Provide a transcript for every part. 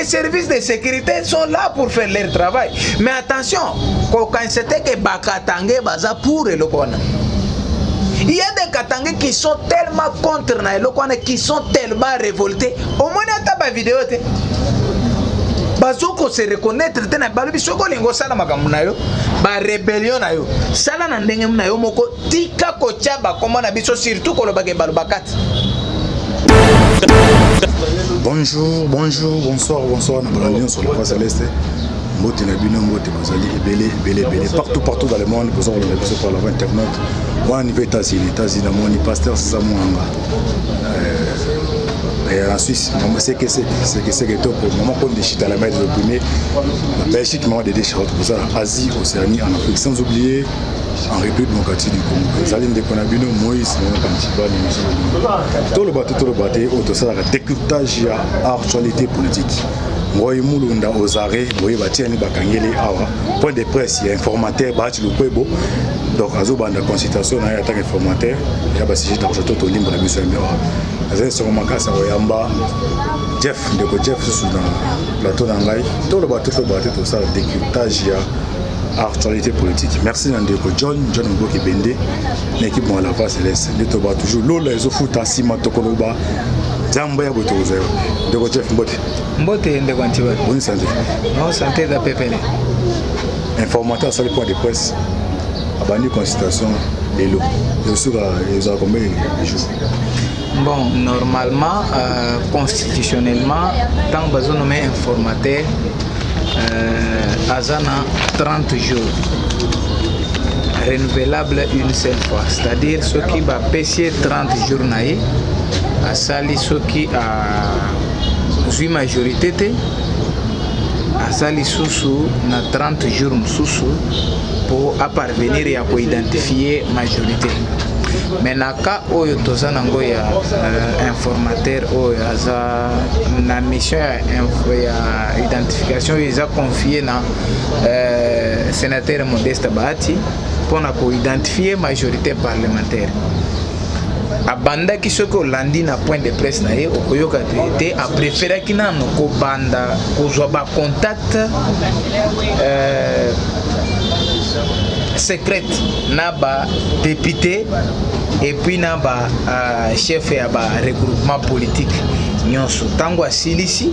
services de sécurité sont là pour faire leur travail. Mais attention, kokanisa te ke bakatangais baza pour eloko wana. Il y a des Katangais qui sont tellement contre na eloko wana, qui sont tellement révoltés. Omoni ata ba vidéo te. Bazoko se reconnaître te na balobi soki olingi osala makambo na yo, ba rébellion na yo, sala na ndenge na yo moko, tika kotia bakombo na biso, surtout kolobaka baloba kati. Bonjour, bonjour, bonsoir, bonsoir na balandi nyonso la Voix Céleste. Mbote na bino, mbote bozali ebele ebele ebele partout partout dans le monde, boza kolanda biso par la voie internet. Wana niveau États-Unis, États-Unis namoni pasteur César Mwanga. Et en Suisse, maman Seke Seke, Seke Seke Toko, maman Konde Chita la maître de la Belgique, maman Dédé Charlotte, boza Asie, Océanie, en Afrique, sans oublier en République démocratique du Congo. Ezali ndeko na bino Moïse Mokantiba. Toloba te, toloba te, oyo tosalaka décryptage ya actualité politique. Ngoy Mulunda Ozare boyeba tiani bakangeli awa point de presse ya informateur Bahati Lukwebo. Donc azobanda consultation na ye atake informateur ya basujet d'actualité. Tolimbola biso yambi awa, azali esongo makasi ya koyamba Jeff, ndeko Jeff susu na plateau na ngai. Toloba te, toloba te, tosala décryptage ya actualité politique. Merci na ndeko John John Mboki Bende na équipe mwa la Voix Céleste. Nde toba toujours lola ezofuta nsima, tokoloba nzambe ya boye tokozwa yo. Ndeko Jeff, mbote. Mbote, ndeko Antiba. Boni santé? Non, santé eza pepele. Informateur asali point de presse, abandi consultation lelo, esuka ezala combien de jours? Bon, normalement, constitutionnellement, tant bazonommer informateur, aza na 30 jours renouvelable une seule fois, c'est-à-dire soki bapesi ye 30 jours na ye, asali, soki azwi majorité te, aza lisusu na 30 jours mosusu mpo aparvenir ya koidentifier majorité. Mais na cas oyo toza nango ya informateur oyo aza na mission ya identification oyo eza confié na sénateur Modeste Bahati mpona koidentifier majorité parlementaire, abandaki, soki olandi na point de presse na ye, okoyoka te apréféraki nano kobanda kozwa bacontact secrète na badéputé et puis na bachef ya baregroupement politique nyonso. Ntango asilisi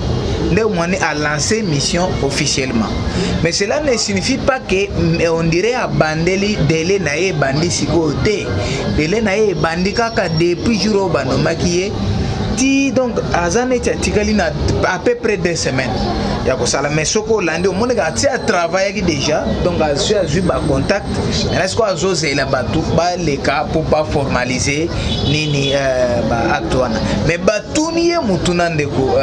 nde omoni alancé mission officiellement. Mais cela ne signifie pas que on dirait abandeli délai na ye ebandi sikoyo te. Délai na ye ebandi kaka depuis jour oyo banomaki ye ti. Donc aza neti atikali na à peu près 2 semaines ya kosala. Mais soki olandi, omonaka ati atravaillaki déjà, donc azwi bacontact. Maintenant sikoyo azozela bato baleka mpo baformaliser nini, baacte wana. Mais batuni ye mutuna, ndeko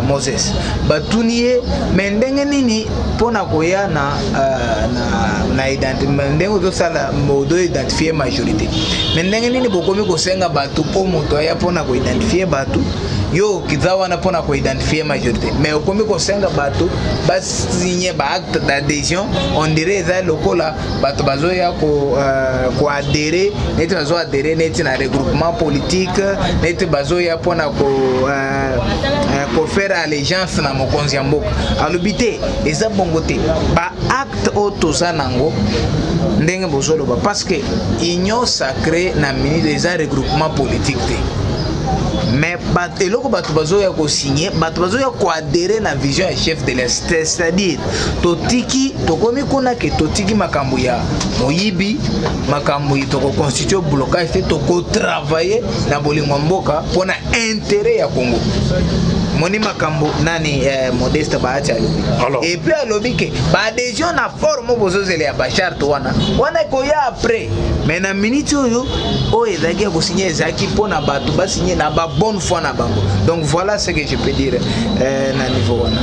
Moses, batuni ye: mais ndenge nini mpona koya na ndenge ozosala ozo identifier majorité, mais ndenge nini bokomi kosenga bato mpo moto aya mpona koidentifier bato? Yo okiza wana mpona koidentifier majorité, mais okomi kosenga bato basigne baacte d'adhésion. On dirait eza lokola bato bazoya koadhérer, neti bazoadhérer neti na regroupement politique, neti bazoya mpona kofaire allégeance na mokonzi ya mboka. Alobi te, eza bongo te. Baacte oyo toza nango, ndenge bozoloba, parce que Union sacrée na minute eza regroupement politique te. Mais eloko bato bazoya kosigne, bato bazoya koadhérer na vision ya chef de l'État, c'est-à-dire totiki, tokomi kuna ke totiki makambo ya moyibi, makambo tokoconstituer blocage te, tokotravailler na bolingo ya mboka mpona intérêt ya Congo. Moni makambo nani, Modeste Bahati alobi. Et puis alobi ke baadhésion na forme bozozela ya bacharte wana, wana ekoya après. Mais na minute oyo, oyo ezalaki ya kosigne ezalaki mpona bato basigne na babonne foi na bango. Donc voilà ce que je peux dire na niveau wana.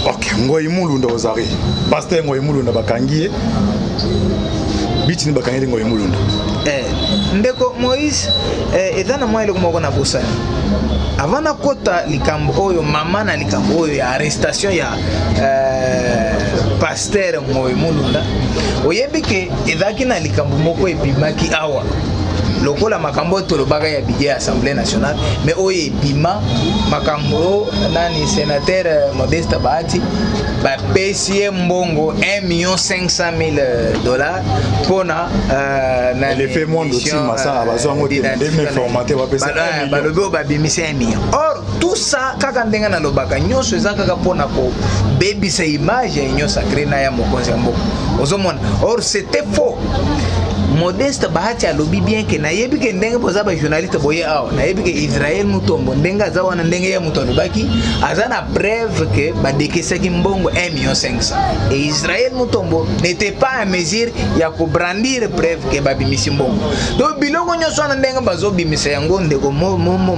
Ok, Ngoy Mulunda Ozari, pasteur Ngoy Mulunda, bakangi ye bitini, bakangeli Ngoy Mulunda. Ndeko Moïse, eza na mwa eloko moko na bosani avant nakota likambo oyo, mama na likambo oyo ya arrestation ya pasteur Ngoy Mulunda. Oyebi ke ezalaki na likambo moko ebimaki awa. Lokola makambo oyo tolobaka ya budget ya Assemblée nationale, mais oyo ebima makambo nani, sénateur Modeste Bahati bapesi ye mbongo 1 million 500 000 dollars mpona nani, l'effet Mwando Ntima sala bazwa yango te, ndenge formaté bapesa 1 million. Balobi oyo babimisi 1 million. Or tout ça, kaka ndenge nalobaka, nyonso eza kaka mpona kobebisa image ya Union sacrée na ya mokonzi ya mboka. Ozomona, or c'était faux. Modeste Bahati alobi bien ke nayebi ke ndenge boza bajournaliste boye awa, nayebi ke Israel Mutombo, ndenge aza wana, ndenge ye moto alobaki, aza na preuve ke badekesaki mbongo 1 million 500, et Israel Mutombo n'était pas en mesure ya kobrandir preuve ke babimisi mbongo. Donc biloko nyonso wana, ndenge bazobimisa yango, ndeko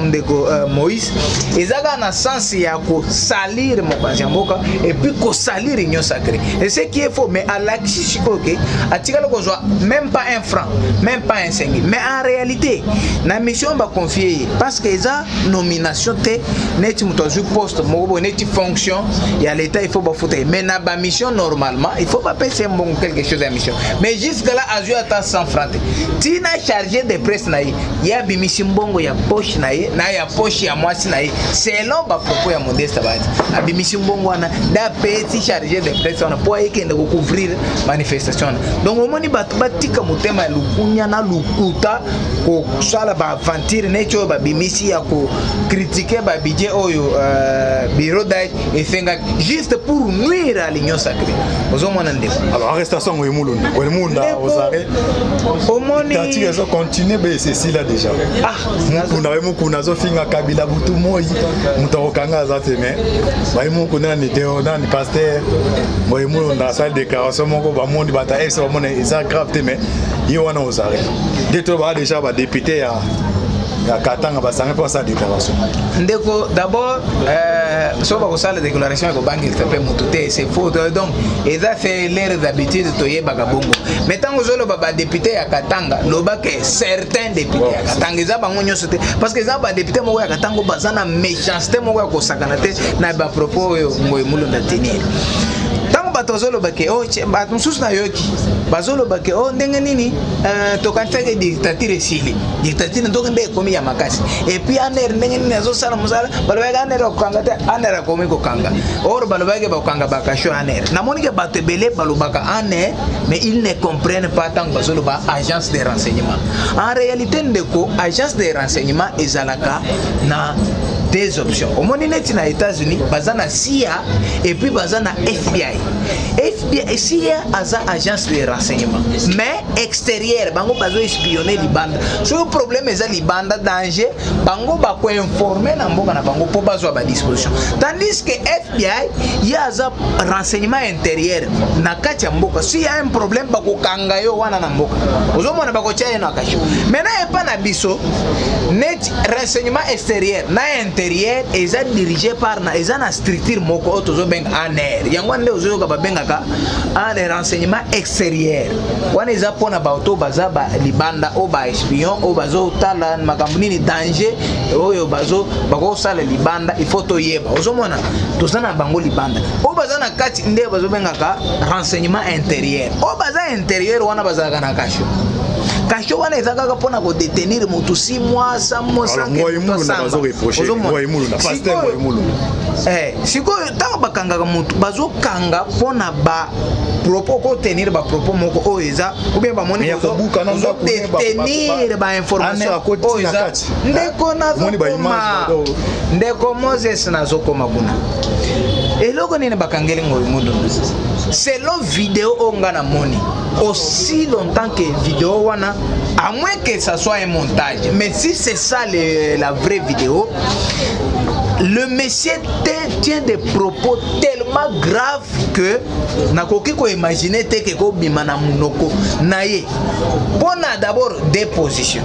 ndeko Moïse, eza kaka na sens ya kosalir mokonzi ya mboka et puis kosalir Union sacrée, et ce qui est faux. Mais alakisi sikoyo ke atikali kozwa même pas un franc, même pas un sengi. Mais en réalité, na mission baconfie ye, parce que eza nomination te, neti moto azwi poste moko boye, neti fonction ya l'État, il faut bafuta ye. Mais na bamission, normalement il faut bapesa ye mbongo, quelque chose ya mission. Mais jusque là azwi ata 100 franc te. Ntina chargé de presse na ye, ye abimisi mbongo ya poche na ye na ya poche ya mwasi na ye, selon bapropos ya Modeste Bahati. Abimisi mbongo wana nde apesi chargé de presse wana mpo ayekende kocouvrir manifestation wana. Donc omoni, bato batika motema ya lukunya na lukuta, kosala baaventure neti oyo babimisi ya kocritiquer babudget oyo bureau d'âge esengaki, juste pour nuire à l'Union sacrée. Ozomona, ndeko? Alors, arrestation Ngoyi Mulunda, Ngoyi Mulunda ozare Omoni, dictature ezo continue be esesila déjà. Ah. Mukuna, ye Mukuna azofinga Kabila butu moi, moto akokanga aza te. Mais baye Mukuna nani te, nani, pasteur Ngoyi Mulunda asali déclaration moko, bamoni bato ya FC bamona eza grave te. Mais ye wana ozare nde to baa déjà badéputé ya Katanga basangi mpo asala déclaration. Ndeko, d'abord so bakosala déclaration ya kobangisa mpe motu te, c'est faux. Donc eza fait l'air d'habitude, toyebaka bongo. Mais ntango ozoloba badéputé ya Katanga, lobake certains député ya Katanga, eza bango nyonso te, parce que eza badéputé moko ya Katanga oyo baza na méchanceté moko ya kosakana te na bapropos oyo Ngoyi Mulunda tenir. Ntango bato bazoloba ke oh, bato mosusu nayoki bazoloba ke oh, ndenge nini tokanisaki dictature esili, dictature ntoki nde ekomi ya makasi, et puis ANR ndenge nini azosala mosala? Balobaki ANR akokanga te, ANR akomi kokanga. Or balobaki bakokanga bakasho ANR. Namoni ke bato ebele balobaka ANR, mais ils ne comprennent pas. Ntango bazoloba agence de renseignement, en réalité, ndeko, agence de renseignement ezalaka na deux options. Omoni, neti na États-Unis baza na CIA et puis baza na FBI. FBI, CIA aza agence de renseignement mais extérieur. Bango bazo espionner libanda. Soki problème eza libanda, danger, bango bakoinforme na mboka na bango mpo bazwa badisposition. Tandis que FBI, ye aza renseignement intérieur, na kati ya mboka. Si ya un problème, bakokanga yo wana na mboka. Ozomona, bakotia ye na cachot. Maintenant, epa na biso, neti renseignement extérieur na intérieur eza dirigé par na, eza na structure moko oyo tozobenga ANR. Yango wana nde ozoyoka babengaka ANR, renseignement extérieur. Wana eza mpona bato baza ba libanda, oyo baespion, oyo bazotala makambo nini, danger oyo bazo bakosala libanda, il faut toyeba. Ozomona, toza na bango libanda. Oyo baza na kati nde bazobengaka renseignement intérieur. Oyo baza intérieur wana bazalaka na cachot. Cachot wana eza kaka mpona kodétenir motu 6 mois, 100 mois. Alors, Ngoyi Mulunda bazoreproche Ngoyi Mulunda, pasteur Ngoyi Mulunda. Sikoyo ntango bakangaka motu, bazokanga mpona ba propos, kotenir bapropos moko oyo eza ou bien bamoni Mais ya kobuka na ndako ne ozodetenir bainformation ANR akoti oyo na eza kati. Ndeko, Omoni ba image nazokoma. Ndeko Moses, nazokoma kuna. Eloko nini bakangeli Ngoyi Mulunda? Selon vidéo oyo nga namoni, aussi longtemps que vidéo wana, à moins que ça soit un montage, mais si c'est ça la vraie vidéo, le monsieur tient des propos tellement graves que nakoki koimagine te ke kobima na monoko na ye. Mpona d'abord deux positions,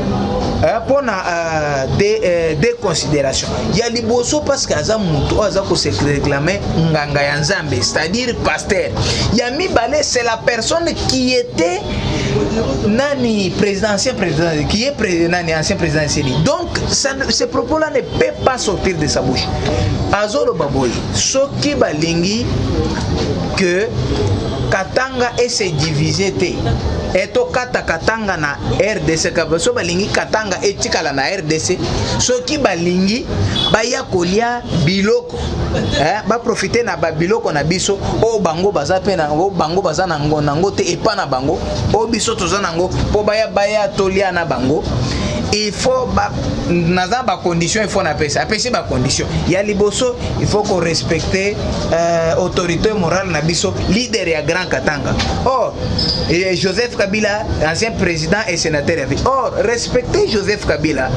mpona deux considérations. Ya liboso, parce que aza motu oyo aza kose réclamer nganga ya Nzambe, c'est-à-dire pasteur. Ya mibale, c'est la personne qui était nani, président, ancien président, qui est nani, ancien président CENI. Donc ça, ces propos là ne peut pas sortir de sa bouche. Azoloba boye: soki balingi que Katanga ese divise te. E tokata Katanga na RDC. So balingi Katanga etikala na RDC, soki balingi baya kolia biloko, baprofite na babiloko na biso oyo bango baza mpe nango, bango baza nango te epa na bango, oyo biso toza nango, mpo baya tolia na bango, il faut naza bacondition, il faut napesa. Apesi bacondition ya liboso: il faut korespecte autorité morale na biso, leader ya Grand Katanga. Or Joseph Kabila, ancien président et sénateur ya vie. Or respecter Joseph Kabila,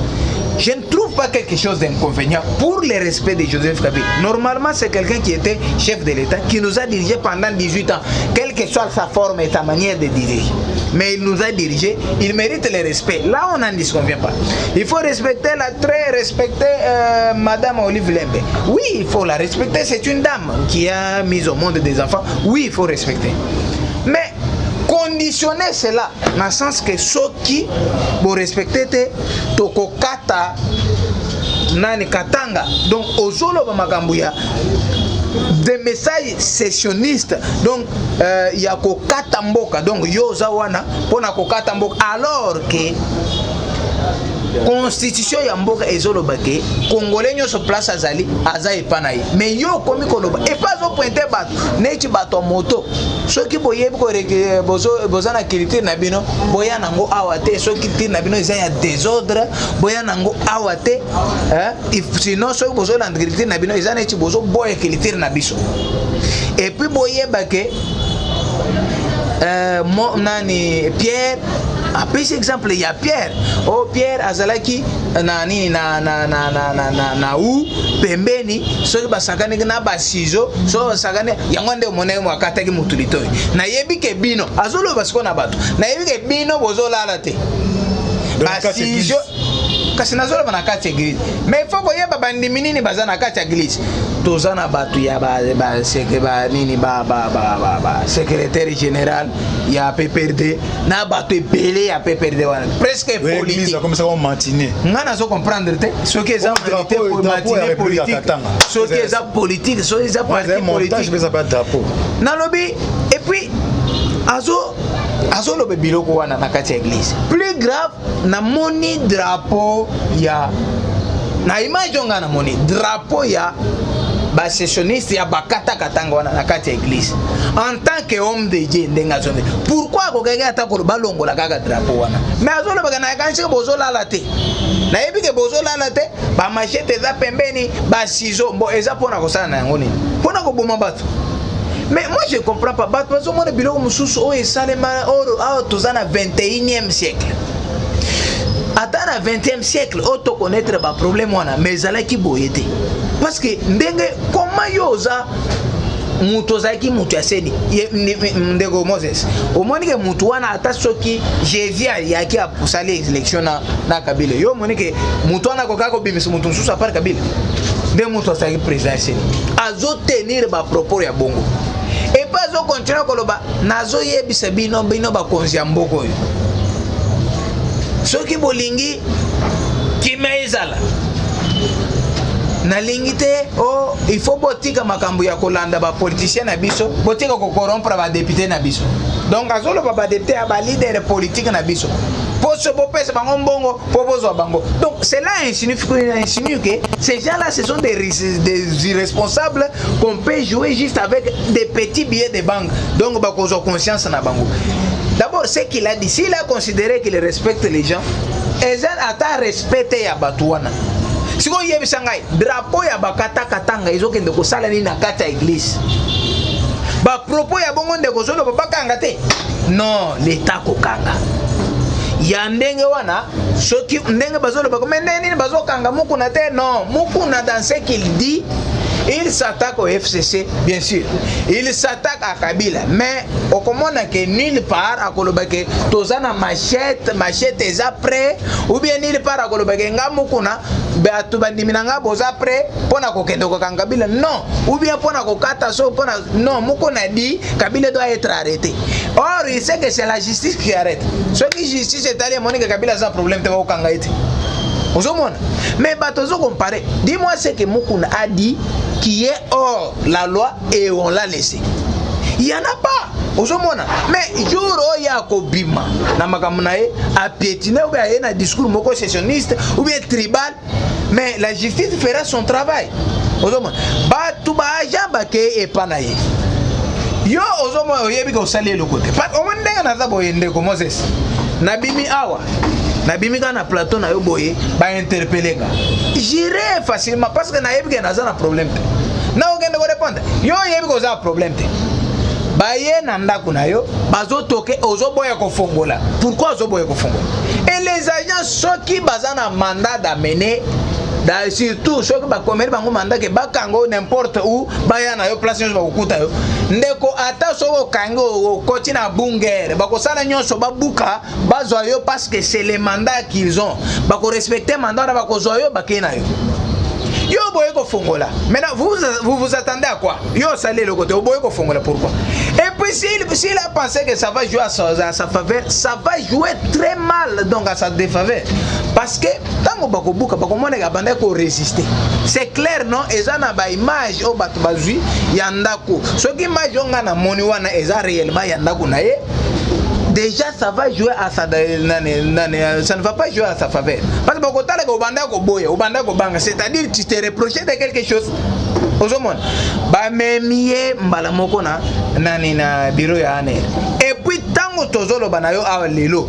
je ne trouve pas quelque chose d'inconvénient pour le respect de Joseph Kabila. Normalement, c'est quelqu'un qui était chef de l'État, qui nous a dirigé pendant 18 ans, quelle que soit sa forme et sa manière de diriger. Mais il nous a dirigé, il mérite le respect. Là, on n'en disconvient pas. Il faut respecter la très respecter Madame Olive Lembe. Oui, il faut la respecter. C'est une dame qui a mis au monde des enfants. Oui, il faut respecter. Mais conditionner cela dans le sens que soki borespecte te, tokokata nani, Katanga. Donc ozoloba makambo ya des messages sécessionnistes, donc ya kokata mboka. Donc yo oza wana mpona kokata mboka, alors que constitution ya mboka ezoloba ke Congolais nyonso, place azali, aza epa na ye. Mais yo okomi koloba epa azopointe bato neti bato ya moto. Soki boyebi boza na culture na bino, boya nango awa te. Soki culture na bino eza ya désordre, boya nango awa te. Sinon soki bozolanda culture na bino, eza neti bozoboya culture na biso. Et puis boyeba ke nani, Pierre, apesi exemple ya Pierre. O Pierre azalaki na nini, na u pembeni, soki basakaniki na basizo, soki basakani yango nde omonaki mo akataki mutu litoi. Nayebi ke bino, azoloba sikoyo na bato, nayebi ke bino bozolala te. Basizo, kasi nazoloba na kati ya église. Mais il faut koyeba bandimi nini baza na kati ya église. Toza na bato ya banini, ba secrétaire général ya PPRD, na bato ebele ya PPRD wana, presque politique. Nga nazo comprendre te soki eza matinée politique, soki eza politique, soki eza parti politique. Nalobi, et puis azoloba biloko wana na kati ya église. Plus grave, namoni drapeau ya, na image oyo ngai namoni drapeau ya basécessionniste ya bakatakatanga wana na kati ya église. En tant que homme de Dieu, ndenge azombe, pourquoi akokaki ata koloba balongola kaka drapeau wana? Mais azolobaka, nayekanisi ke bozolala te, nayebi ke bozolala te, bamachete eza pembeni, basizo bo eza mpona kosala na yango nini? Mpona koboma bato. Mais moi, je comprends pas. Bato bazomona biloko mosusu oyo esalema oyo awa. Toza na 21e siècle. Ata na 20e siècle oyo tokonaître baproblème wana, mais ezalaki boye te. Parce que ndenge koma yo oza moto, ozalaki moto ya CENI, ndeko Moses, omoni ke motu wana, ata soki Jésus ayaki asali élection na Kabila, yo omoni ke motu wana akokaka kobimisa motu mosusu apart Kabila? Nde moto asalaki président ya CENI azotenir bapropos ya bongo. Et puis azokontinue koloba: nazoyebisa bino, bino bakonzi ya mboka oyo, soki bolingi kimia ezala, nalingi te o, il faut botika makambo ya kolanda bapoliticien na biso, botika kocorrompre badéputé na biso. Donc azoloba badéputé ya baleader politique na biso, mpo so bopesa bango mbongo mpo bozwa bango. Donc cela insinue que ces gens-là, ce sont des irresponsables qu'on peut jouer juste avec des petits billets de banque. Donc bakozwa conscience na bango. D'abord, ce qu'il a dit, s'il a considéré qu'il respecte les gens, eza ata respect te ya bato wana. Sikoyo yebisa ngai, drapeau ya bakatakatanga ezokende kosala nini na kati ya église? Bapropos ya bongo, ndeko, ozoloba bakanga te? Non, leta kokanga ya ndenge wana, soki ndenge bazoloba, me ndenge nini bazokanga Mukuna te? Non, Mukuna, dans ce qu'il dit, il s'attaque au FCC, bien sûr, il s'attaque à Kabila, mais okomona ke nulle part akoloba ke toza na machette, machette eza prêt, ou bien nulle part akoloba ke nga Mukuna, bato bandimi na nga boza prêt mpona kokende kokanga Kabila, non, ou bien mpona kokata so mpona. Non, Mukuna dit Kabila doit être arrêté. Or il sait que c'est la justice qui arrête. Soki justice etali, emoni ke Kabila aza problème te, bakokanga ye te. Ozomona, mais bato ozocompare. Dis-moi ce que Mukuna a dit qui est hors la loi et on l'a laissé. Il y en a pas. Ozomona, mais jour oyo akobima na makambo na ye, apiétine ou bien aye na discours moko sécessionniste ou bien tribal, mais la justice fera son travail. Ozomona, bato baagent bakei epa na ye. Yo ozomona, oyebi ke osali eloko te. Omoni ndenge naza boye, ndeko Moses, nabimi awa, nabimi kaka na plateau na yo boye, bainterpeller nga, j'irai facilement parce que nayebi ke naza na problème te. Na okende korépondre, yo oyebi ke oza na problème te. Baye na ndako na yo, bazotoke, ozoboya kofongola. Pourquoi ozoboya kofongola? Et les agents, soki baza na mandat d'amener da, surtout soki bakomeli bango mandat ke bakanga n'importe où, baya na yo, place nyonso bakokuta yo. Ndeko, ata soki okangi, okoti na bunker, bakosala nyonso babuka, bazwa yo, parce que c'est le mandat qu'ils ont. Bakorespecte mandat wana, bakozwa yo, bakei na yo. Yo boye kofongola. Maintenant, vous, vous vous attendez à quoi? Yo osali eloko te, oboye kofongola, pourquoi? Et puis s'il a pensé que ça va jouer à sa faveur, ça va jouer très mal, donc à sa défaveur, parce que ntango bakobuka, bakomonaka bandaki korésister. C'est clair, non? Eza na baimage oyo bato bazwi ya ndako. Soki image oyo ngai namoni wana eza réellement ya ndako na ye, déjà ça va jouer à sa nani, nani, ça ne va pas jouer à sa faveur, parce que bakotalaka obanda koboya, obanda kobanga, c'est-à-dire tu te reprochais de quelque chose. Ozomona, bamemi ye mbala moko na nani, na bureau ya ANR. Et puis ntango tozoloba na yo awa lelo,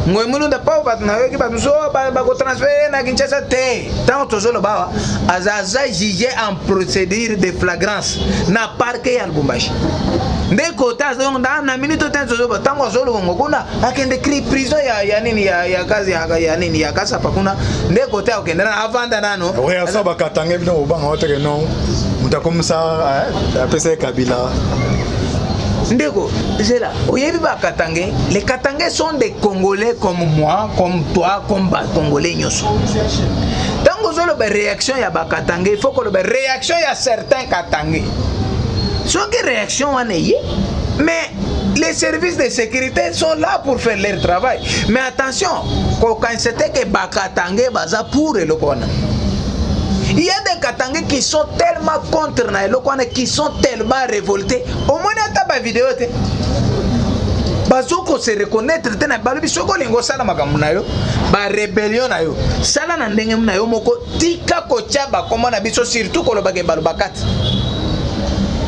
Ngoy Mulunda, mpo bato nayoki bato mosusu bakotransfere na Kinshasa te. Ntango tozoloba awa, aza jugé en procédure de flagrance na parquet ya Lubumbashi. Nde kota azonga na minute te. Tozoloba, ntango azolongo kuna, akende prison ya nini, ya kazi ya nini, ya Kasapa kuna. Nde kote akokende nano, avanda nano. Réaction bakatanga bino, obanga oteke non, moto akomisa apesa ye Kabila. Ndeko, zela, oyebi bakatangais, les Katangais sont des Congolais comme moi, comme toi, comme Bacongolais nyonso. Ntango ozoloba réaction ya Bakatangais, il faut koloba réaction ya certains Katangais. Soki réaction wana eye, mais les services de sécurité sont là pour faire leur travail. Mais attention, kokanisa te ke Bakatangais baza pour eloko wana. Il y a des Katangais qui sont tellement contre na eloko wana, qui sont tellement révoltés. Omoni ata bavideo te, bazoko se reconnaître te na balobi. Soki olingi osala makambo na yo, barébellion na yo, sala na ndenge na yo moko, tika kotya bakombo na biso, surtout kolobaka baloba kati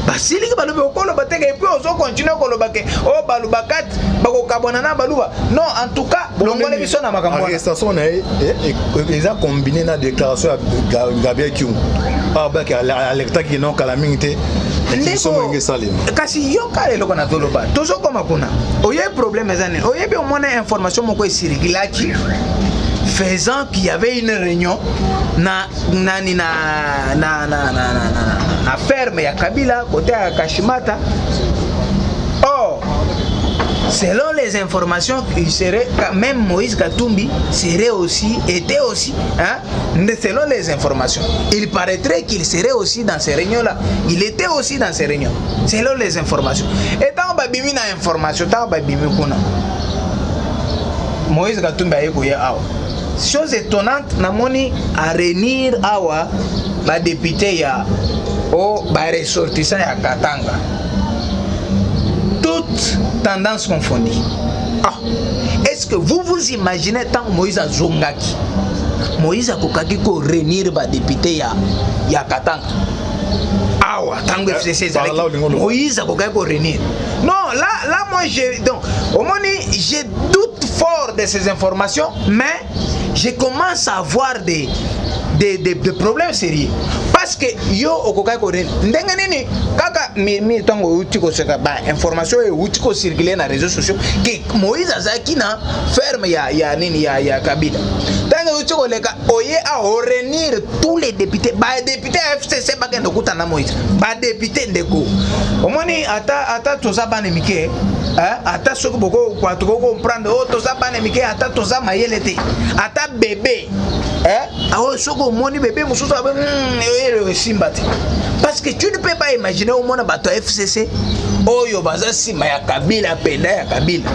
basiliki. Balobi okoloba teke, et puis ozokontinue koloba ke oyo baloba kati bakokabwana na Baluba. Non, en tout cas, longole biso na makambo wana. Arrestation na ye eza combiné na déclaration ya Gabriel Kyungu awa, baki alertaki non, kala mingi te. Ndeko, kasi yoka eloko na toloba, tozokoma kuna. Oyebi problème eza nini? Oyebi, omona information moko esirikilaki faisant qu'il y avait une réunion na nani, na ferme ya Kabila, côté ya Kashimata. Or, selon les informations, il serait même Moïse Katumbi serait aussi, était aussi, hein, selon les informations, il paraîtrait qu'il serait aussi dans ces réunions-là. Il était aussi dans ces réunions, selon les informations. Et tant babimi na information, tant babimi kuna, Moïse Katumbi aye koya awa. Chose étonnante, namoni aréunir awa badéputé ya o baressortissant ya Katanga, toutes tendances confondues. Ah, est-ce que vous vous imaginez, ntango Moïse azongaki, Moïse akokaki koréunir badéputé ya Katanga awa, ntango FCC ezalaki, Moïse akokaki koréunir? Non, là là, moi je, donc omoni, je doute fort de ces informations, mais je commence à avoir des problèmes sérieux, parce que yo okokaki koréunir ndenge nini? Kaka mi ntango euti koseka, bainformation oyo euti kocircule na réseaux sociaux ke Moïse azalaki na ferme ya nini, ya Kabila, ntango euti koleka, oye aoréunir tous les députés, badéputé ya FCC bakende kokutana na Moïse. Badéputé, ndeko, omoni, ata toza bana mike, ata soki bato kocomprendre oyo, toza bana mike, ata toza mayele te, ata bébé oyo, soki omoni bébé mosusu oyo esimba te, parce que tu ne peux pas imaginer omona bato ya FCC oyo baza nsima ya Kabila, penda ya Kabila,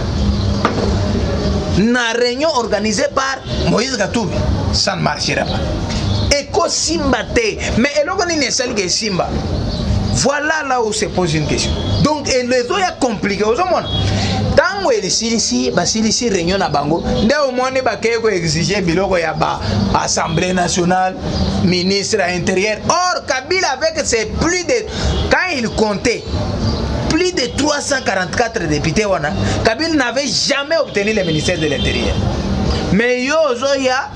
na réunion organisée par Moïse Katumbi. Ça ne marchera pas, ekosimba te. Mais eloko nini esalika esimba? Voilà là où se pose une question. Donc ezoya compliqué. Ozomona ntango elisilisi, basilisi réunion na bango, nde omoni bakei koexige biloko ya ba Assemblée nationale, ministre ya Intérieur. Or Kabila, avec ses plus de, quand il comptait plus de 344 députés wana, Kabila n'avait jamais obtenu le ministère de l'Intérieur. Mais yo ozoya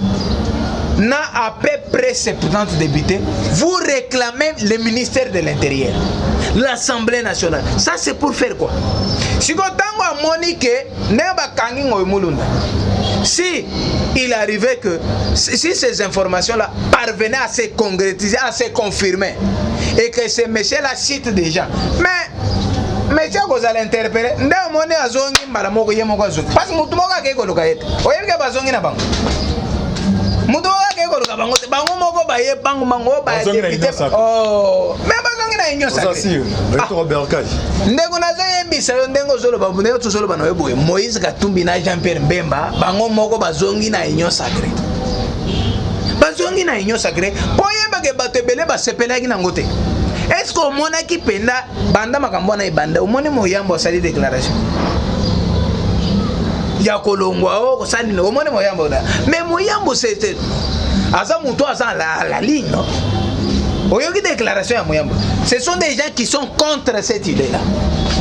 na à peu près 70 députés, vous réclamez le ministère de l'Intérieur, l'Assemblée nationale. Ça, c'est pour faire quoi? Siko ntango amoni ke ndenge bakangi Ngoy Mulunda, si il arrivait que si ces informations là parvenaient à se concrétiser, à se confirmer, et que ce monsieur là cite des gens, mais monsieur akozala interpellé. Nde omoni azongi mbala moko, ye moko azongi, parce que motu moko akei koluka ye te. Oyebi ke bazongi na bango, motu moko akei koluka bango te, bango moko baye bango bango. Bazongi na Union Sacrée. Oh, mais bazongi na Union Oza Sacrée. sûr? Robert Ndeko, nazoyebisa yo, ndenge ozoloba, ndenge tozoloba na yo boye, Moïse Katumbi na Jean Pierre Bemba, bango moko bazongi na Union Sacrée. Bazongi na Union Sacrée mpo oyebake bato ebele basepelaki nango te. Est ce que omonaki mpenza banda makambo wana ebanda, omoni Moyambo asali déclaration ya kolongwa o kosali nini? Omoni Moyambo? Mais Moyambo, c'est aza moto aza la ligne, non? Oyoki déclaration ya Moyambo? Ce sont des gens qui sont contre cette idée là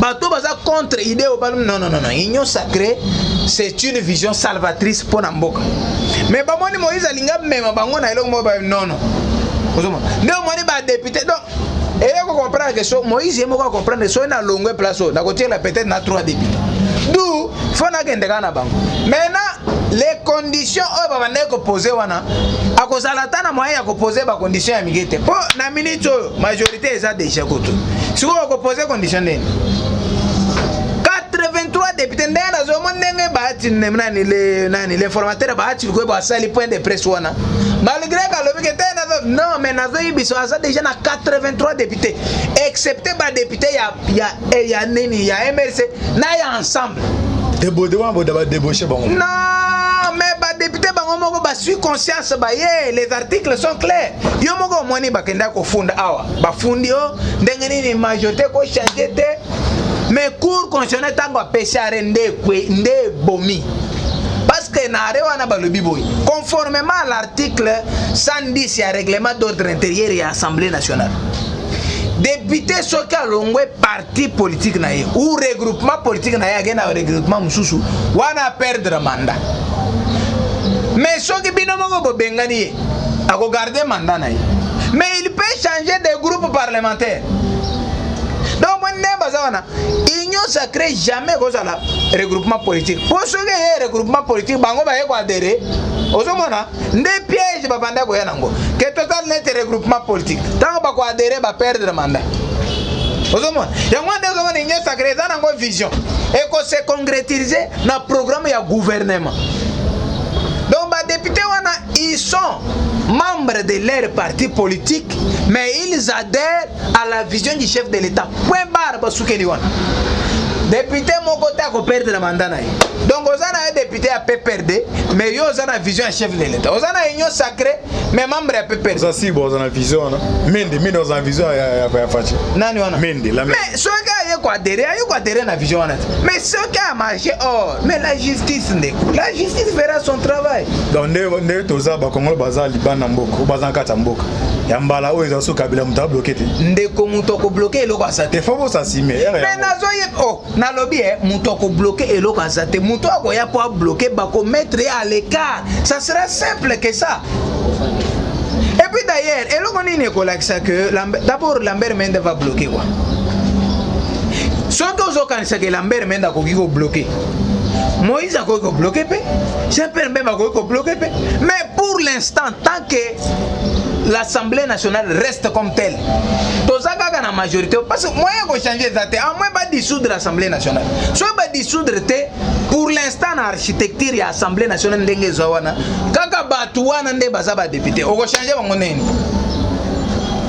bato baza contre idée oyo. Non, non, non, non, Union Sacrée, c'est une vision salvatrice mpo na mboka. Mais bamoni Moïse alingi amema bango na eloko moko, non, non. Ozomona nde omoni badéputé, donc eye kocomprendre ke so Moïse ye moko acomprendre, soki nalongwe place oyo, nakotiela peut-être na 3 députés, du fo nakende kaka na bango. Maintenant, les conditions oyo babandaki kopose wana, akozala ata na moyen ya kopose bacondition ya mike te, mpo na minute oyo majorité eza déjà koto. Sikoyo okopose condition nini? 83 député, ndenge nazomona, ndenge baati nani, le nani, l'informateur baati likoyo, basali point de presse wana, malgré kalobi ke te nazo, non, mais nazoyebi biso aza déjà na 83 députés, excepté badéputé ya nini, ya MRC na ya Ensemble. Débauché wana, boda badébauché bango. Non, mais badéputé bango moko basui conscience, baye, les articles sont clairs. Yo moko omoni bakenda kofunda awa, bafundi o ndenge nini majorité kochange te. Mais Cour constitutionnelle, ntango apesi arrêt, nde ekwe, nde ebomi, parce que na arrêt wana balobi boye: conformément à l'article 110 ya règlement d'ordre intérieur ya Assemblée nationale, député soki alongwe parti politique na ye ou regroupement politique na ye, ake na regroupement mosusu wana, perdre mandat. Mais soki bino moko bobengani ye, akogarde mandat na ye, mais il peut changer de groupe parlementaire. Donc mo nde baza wana, Union Sacrée jamais kozala regroupement politique, mpo soki eye regroupement politique, bango baye koadhérer. Ozomona nde piège babanda koya nango ke total nete regroupement politique, ntango bakoadhérer, baperdre mandat. Ozomona yango nde ozomona Union Sacrée eza nango vision, ekose concrétiser na programme ya gouvernement. Donc badéputé wana, ils sont membres de leur parti politique, mais ils adhèrent à la vision du chef de l'État, point barre. Basukeli wana, député moko te akoperdre mandat na ye. Donc oza na ye député ya PPRD, mais yo oza na vision ya chef de l'État, oza na Union Sacrée, mais membre ya PPRD. Oza si bo oza na vision wana, Mende, Mende oza na vision ya Fatshi. Nani wana? Mende la. Mais soki aye koadhérer, aye koadhérer na vision wana te. Mais soki amarché or, mais la justice, ndeko, la justice fera son travail. Donc nde toza bakongolo, baza libanda mboka oyo, baza na kati ya mboka ya mbala oyo eza so Kabila moto abloquer te. Ndeko, moto akobloquer eloko aza te. Te, fo bosasime ere. Me nazoye oh, nalobi e, moto akobloquer eloko aza te. Moto akoya mpo abloquer, bakomettre ye à l'écart, ça sera simple que ça. Et puis d'ailleurs, eloko nini ekolakisa que d'abord Lambert Mende va bloquer quoi? Soki ozokanisa ke Lambert Mende akoki kobloquer, Moïse akoki kobloquer mpe, Jean Pierre Bemba akoki kobloquer mpe. Mais pour l'instant, tant que l'Assemblée nationale reste comme telle, toza kaka na majorité, parce que moyen kochange eza te, à moins badissoudre l'Assemblée nationale. Soki badissoudre te, pour l'instant na architecture ya Assemblée nationale ndenge ezwa wana, kaka bato wana nde baza badéputé, okochange bango nini?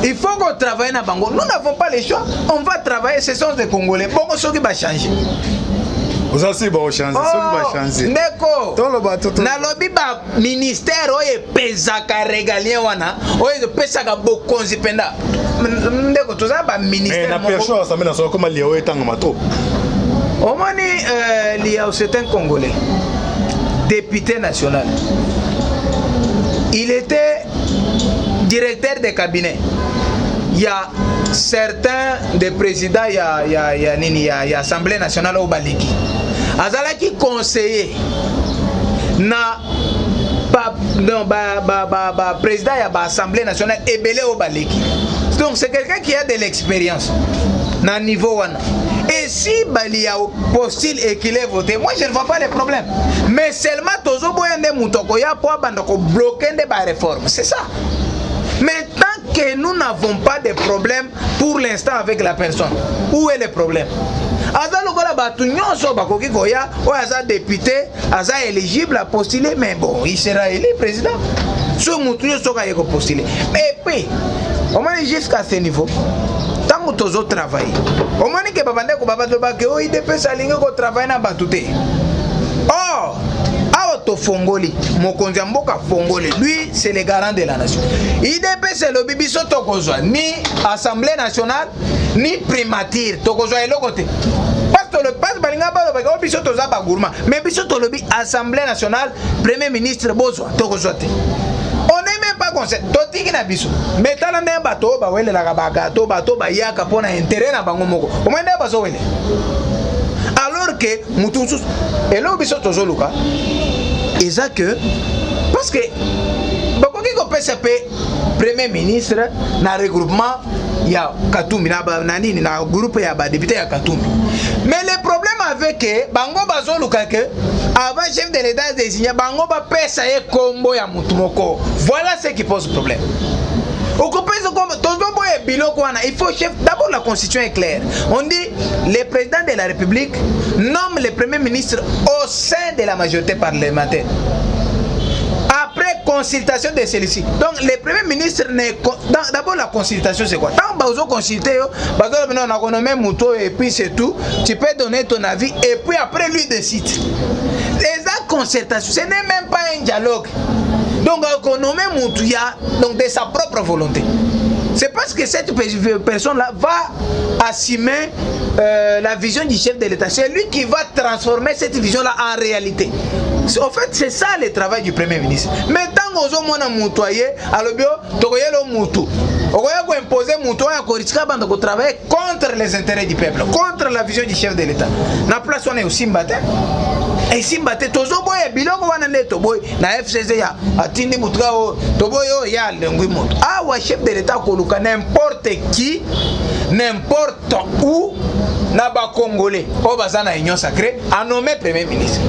Il faut qu'on travaille na bango. Nous n'avons pas le choix, on va travailler, ce sont des Congolais. Bongo soki bachange Oza si baochange soki bachange. Ndeko, Toloba nalobi baministère oyo epezaka régalien wana, oyo epesaka bokonzi mpenza. Ndeko, toza Mais baministère na moko. Percho, Assemblée nationale koma liao etangama trop. Omoni, Lihau, c'est un Congolais, député national. Il était directeur de cabinet. Il y a certains des présidents, il y a nini, il y a Assemblée nationale oyo baleki. Azalaki conseiller na ba, non, ba président ya ba Assemblée nationale ebele oyo baleki. Donc c'est quelqu'un qui a de l'expérience na niveau wana. Et si Lihau postule et qu'il est voté, moi je ne vois pas les problèmes. Mais seulement tozoboya nde moto akoya po abanda kobloquer nde baréforme, c'est ça. Mais tant que nous n'avons pas de problème pour l'instant avec la personne, où est le problème? Aza lokola bato nyonso bakoki koya. Oyo aza député, aza éligible à postuler, mais bon, il sera élu président. So motu nyonso soki aye kopostuler. Mais puis omoni, jusqu'à ce niveau, ntango tozotravaille, omoni ke babandeko babalobake oyo UDPS alingi kotravaille na bato te. Or awa tofongoli, mokonzi ya mboka afongoli, lui c'est le garant de la nation. UDPS elobi biso tokozwa ni Assemblée nationale ni primature, tokozwa eloko te. Parce balinga balobaka oyo biso toza bagourmand, mais biso tolobi Assemblée nationale, premier ministre bozwa, tokozwa te. On n'est même pas concerné, totiki na biso. Mais tala ndenge bato oyo bawelelaka bagato, bato bayaka mpo na intérêt na bango moko, omoi ndenge bazowelela, alors que mutu mosusu, eloko biso tozoluka eza que, parce que bakoki kopesa mpe premier ministre na regroupement ya Katumbi, na nini, na groupe ya badéputé ya Katumbi. Mais le problème avec que bango bazoluka ke avant chef de l'État désigné, bango bapesa ye kombo ya mutu moko. Voilà ce qui pose problème. Okopesa kombo, tozoboya biloko wana. Il faut chef d'abord, la Constitution est claire, on dit: le président de la République nomme le premier ministre au sein de la majorité parlementaire après consultation de celui-ci. Donc le premier ministre ne, d'abord la consultation, c'est quoi? Tant bazo consulter yo, bazo non, on a nommé muto et puis c'est tout. Tu peux donner ton avis et puis après lui décide. Les concertation, ce n'est même pas un dialogue. Donc on nomme mutu ya donc de sa propre volonté. C'est parce que cette personne-là va assumer la vision du chef de l'État. C'est lui qui va transformer cette vision-là en réalité. Au fait, c'est ça le travail du Premier ministre. Mais tant ozomona mutu aye, alobi tokoyela mutu, okoya koimposer mutu oyo akorisquer banda kotravailler contre les intérêts du peuple, contre la vision du chef de l'État. Na place wana esimba te, esimba te. Tozoboya biloko wana nde toboyi na FCC ya atindi mutu ka oyo toboyi, oyo ya alengwi moto. Awa chef de l'État akoluka n'importe qui, n'importe où na bacongolais oyo baza na Union sacrée, anommé premier ministre.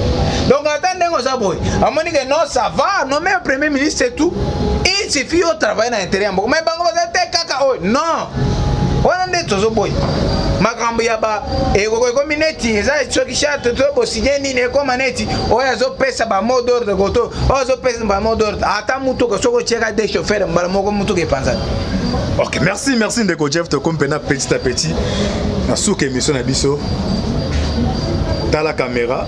Donc ata ndenge oza boye, amoni ke non, ça va, anommé premier ministre, c'est tout. Il suffit otravaille na intérêt ya mboka. Mais bango baza te kaka oyo non, wana nde tozoboya makambo ya ba ekomi neti eza soki charte to bosigner nini, ekoma neti oyo azopesa bamot d'ordre koto, oyo azopesa bamot d'ordre. Ata mutuka, soki otieka de chauffeur, mbala moko mutuka epanzana. Ok, merci, merci ndeko Jeff. Tokomi mpena petit à petit na suka émission na biso. Tala caméra,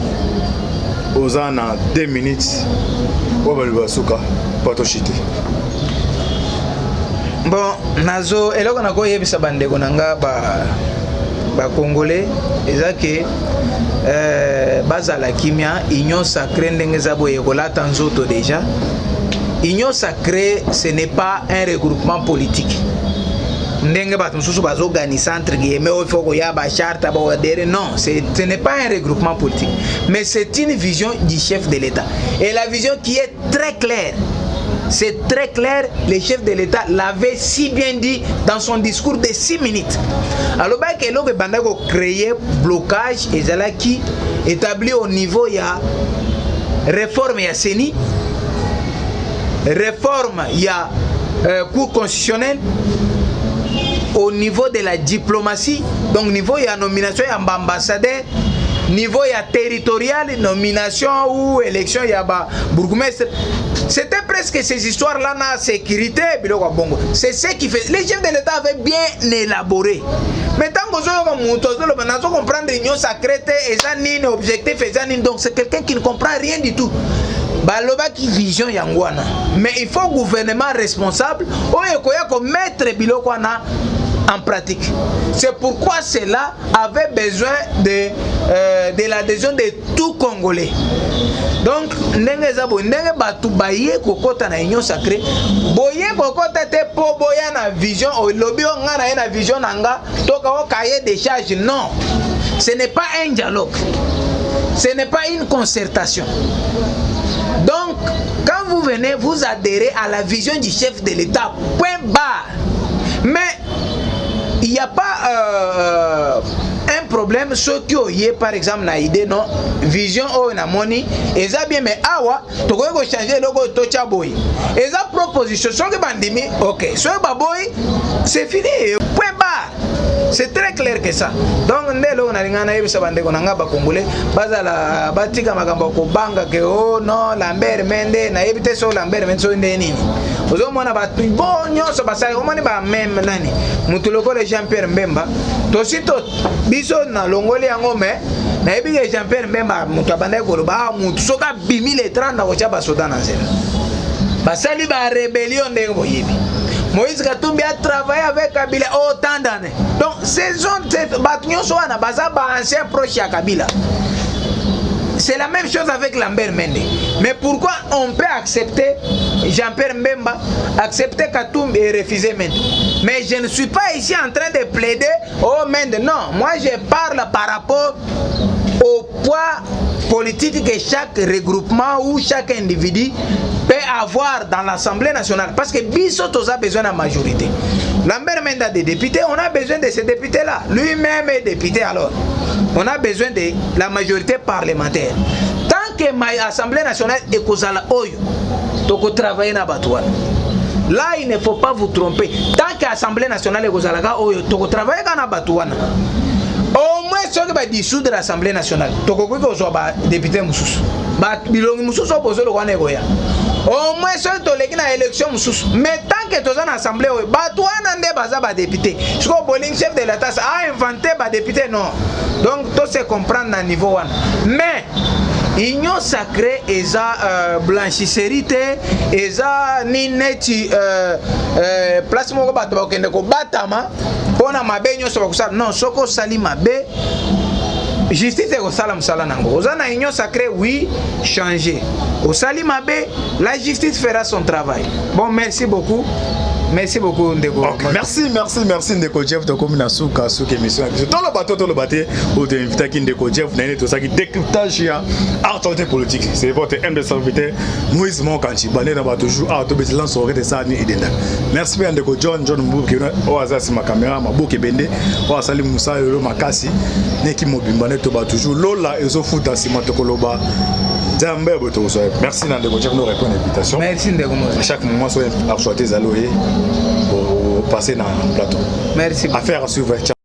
oza na 2 minutes oyo baloba suka po toshite. Bon, nazo eloko nakoyebisa bandeko na nga bacongolais eza ke bazala kimia. Union sacrée, ndenge eza boye, kolata nzoto déjà. Union sacrée, ce n'est pas un regroupement politique ndenge bato mosusu bazoganisa, entre guillemets, oyo faut koya bacharte baadhérer. Non, ce n'est pas un regroupement politique, mais c'est une vision du chef de l'État, et la vision qui est très claire, c'est très clair. Le chef de l'État l'avait si bien dit dans son discours de 6 minutes. Alobaki eloko ebandaki kocréer blocage ezalaki établi au niveau ya réforme ya CENI, réforme ya Cour constitutionnelle, au niveau de la diplomatie, donc niveau ya nomination ya baambassadeur, niveau ya territorial, nomination ou élection ya ba bourgmestre. C'était presque ces histoires là na sécurité, biloko ya bongo. C'est ce qui fait, les chefs de l'État avaient bien élaboré. Mais ntango Ntango ozoyoka moto azoloba nazo comprendre union sacrée te, eza nini objectif, eza nini, donc c'est quelqu'un qui ne comprend rien du tout. Balobaki vision yango wana, mais il faut gouvernement responsable oyo ekoya komettre biloko wana en pratique. C'est pourquoi cela avait besoin de l'adhésion de tout Congolais. Donc ndenge eza boye, ndenge bato baye kokɔta na union sacrée, boye kokɔta te mpo boya na vision. Olobi o nga na ye na vision na nga, toka o cahier de charge. Non, ce n'est pas un dialogue, ce n'est pas une concertation. Donc quand vous venez, vous adhérez à la vision du chef de l'État, point barre. Mais il n'y a pas un problème soki oye par exemple na idée, non, vision oyo namoni eza bien, mais awa tokoki kochanger eloko oyo, totya boye. Eza proposition. Soki bandimi, ok. Soki baboyi, c'est fini, point barre. C'est très clair que ça. Donc nde eloko nalinga nayebisa bandeko na nga bakongolais, bazala batika makambo ya kobanga ke o oh, non, Lambert Mende, nayebi te so Lambert Mende soki nde nini. Ozomona bato bo nyonso basali, omoni bameme nani, motu lokola Jean Pierre Mbemba, tosi to biso nalongoli yango, mais nayebi ke Jean Pierre Mbemba moto abandaki koloba, ah, motu soki abimi le 30 akotya basoda na nzela, basali barébellion. Ndenge boyebi, Moïse Katumbi a travaillé avec Kabila autant d'années. Donc ces hommes, bato nyonso wana baza baancien proche ya Kabila. C'est la même chose avec Lambert Mende. Mais pourquoi on peut accepter Jean-Pierre Mbemba, accepter Katumbi et refuser Mende? Mais je ne suis pas ici en train de plaider oh Mende. Non, moi je parle par rapport au poids politique que chaque regroupement ou chaque individu peut avoir dans l'Assemblée nationale. Parce que biso toza besoin de la majorité. Lambert Mende a des députés, on a besoin de ces députés-là. Lui-même est député alors. On a besoin de la majorité parlementaire. Tant que l'Assemblée nationale est kozala oyo, toko travailler na bato wana. Là, il ne faut pas vous tromper. Tant que l'Assemblée nationale est kozalaka oyo, toko travailler na bato wana. Au moins soki badissoudre l'Assemblée nationale, tokoki kozwa badéputé mosusu, bilongi mosusu oyo bozoloka wana ekoya. Au moins soki toleki na élection mosusu. Mais tant que toza na assemblée oyo, bato wana nde baza badéputé. Sikoyo bolingi chef de l'État a inventé badéputé? Non. Donc to se comprendre na niveau wana. Mais union sacrée eza blanchisserie te, eza ni neti place moko bato bakokende kobatama mpona mabe nyonso bakosala. Non, soki osali mabe, justice ekosala mosala nango. Oza na union sacrée, oui, changer. Osali mabe, la justice fera son travail. Bon, merci beaucoup, merci beaucoup ndeko. Okay. Merci, merci, merci ndeko Jeff. Tokomi na suka suka émission na biso, toloba to toloba te, oyo toinvitaki ndeko Jeff na ye, tosalaki décryptage ya actualité politique. C'est votre humble serviteur Moïse Mokanchi bande na bato toujours awa tobeti lance orete esala ni edenda. Merci mpe ya ndeko John John Mbuke oyo aza nsima caméra, maboke ebende oyo asali mosala lelo makasi neki mobimba nde toba toujours lola ezofuta nsima tokoloba Nzambe ya boye tokozwa. Merci na ndeko Jeff no répondre invitation. Merci ndeko Moïse. À chaque moment so actualité ezali oye passer na plateau. Merci. Affaire à suivre. Ciao.